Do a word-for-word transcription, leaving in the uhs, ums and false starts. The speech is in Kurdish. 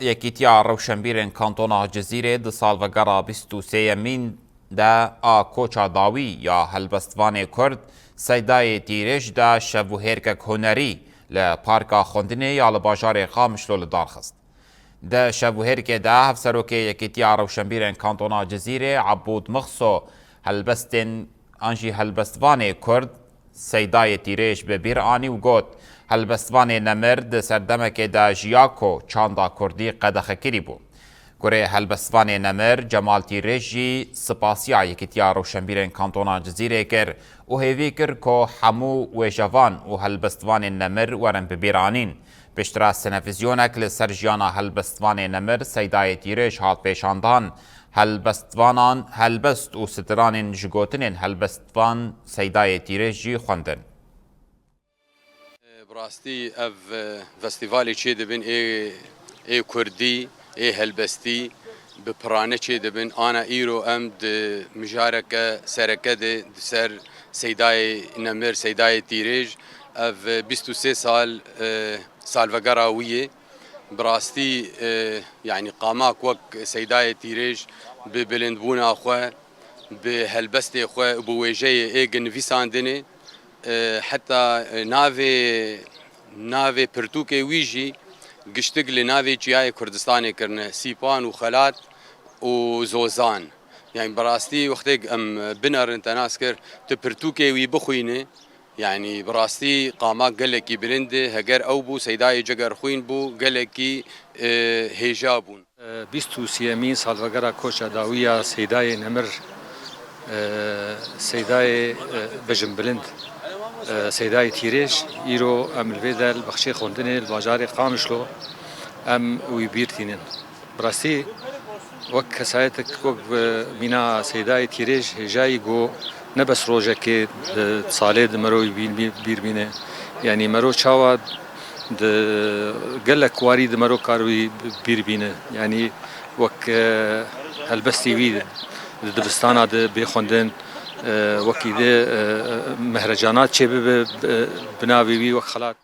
Yekîtiya Rewşenbîrên Kantona Cizîrê di salvegera bîst û sêyemîn de a koça dawî ya helbestvanê Kurd Seydayê Tîrêj de şev û hêrkek hunerî li Parka Xwendinê ya li bajarê Qamişlo li dar xist. Di şev û hêrkê de Hevserokê Yekîtiya Rewşenbîrên Kantona Cizîrê Ebûd Mixso helbestên an jî helbestvanê Kurd Seydayê Tîrêj bi bîr anî û got, helbestvanê nemir di serdemekê de jiya ku çanda Kurdî qedexe kirî bû. Kurê helbestvanê nemir Cemal Tîrêj jî spasiya Yekîtiya Rewşenbîrên Kantona Cizîrê kir û hêvî kir ku hemû wêjevan û helbestvanên nemir werin bi bîr anîn. Piştre sinevizyonek li ser jiyana helbestvanê nemir Seydayê Tîrêj hat pêşandan. Helbestvanan helbest û stiranên ji gotinên helbestvan Seydayê Tîrêj jî xwendin. Bi rastî ev, e, festîvalê çêdibin ê, ê kurdî, ê helbestî bi pirane çêdibin. Ana îro em di mijareke sereke de di ser Seydayê Nemir, Seydayê Tîrêj, ev, e, bîst û sê sal, e, salvegera wî ye. Bi rastî, e, yanî qamak wek Seydayê Tîrêj bi bilindbûna xwe, bi helbestê xwe, bi wêjeyê ê ki nivîsandinê, e, heta, e, navê, navê pirtûkê wî jî giştik li navê çiyayê Kurdistanê kirine, Sîpan û Xelat û Zozan. Yani bi rastî wextêk em binerin te nas kir, tu pirtûkê wî bixwîne, yani bi rastî qamak gelekî bilind e, heger ew bû, Seydayê Cegerxwîn bû, gelekî, e, hêja bûn. Bîst û sêyemîn salvegera koça dawî ya Seydayê Nemir, e, Seydayê, e, Bejinbilind, e, Seydayê Tîrêj, îro em li vê de li bexçê xwendinê li bajarê Qamişlo em wî bîr tînin. Bi rastî wek kesayetek, wek, e, mîna Seydayê Tîrêj hêjayî ku ne bes rojekê di salê di mero wî bîn, bî-, bîr bîne. Yanî mero çawa di gelek warî di mero kar wî bîr bîne. Yanî wek, e, helbestî wî di dibistana de bê xwendin, e, wekî de, e, mehrecanat çêbibe, e, bi navê wî wek xelat.